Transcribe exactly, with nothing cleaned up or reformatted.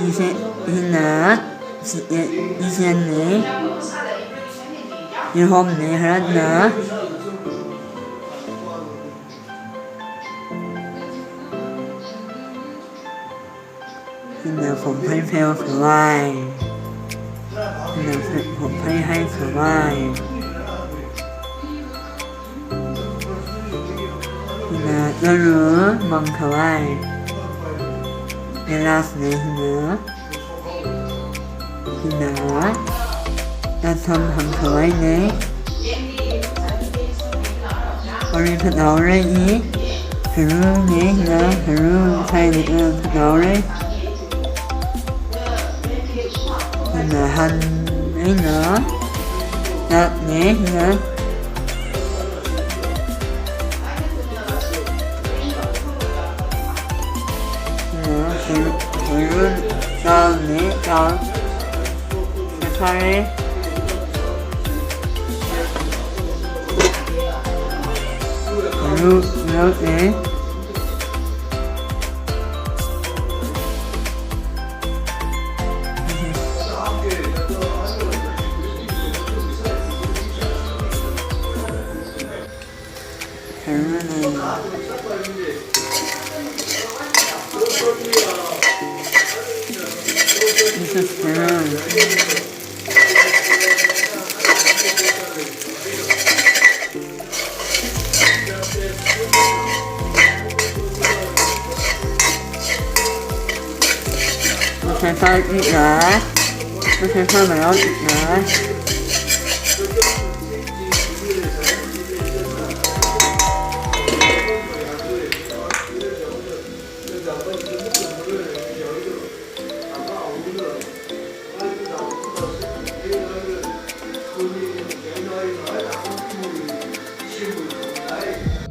Ishi, hina, si, e, ishi ne. Ihom ne, harat na. Hina, phomphei pheo khavai. Hina, phomphei hai khavai. Hina, laru mang khavai. Elas ne hina. Hina, tatham hang khavai ne. Ori phat haora i. Haru ne hina, haru sai ne, e, phat haora. Hina, han eina. Tat ne hina. Hina, haru, haru, dal ne, dal. Sai phāra. Haru, haru ne. Haru ne. This is haru. Masala itna, masala mayo itna.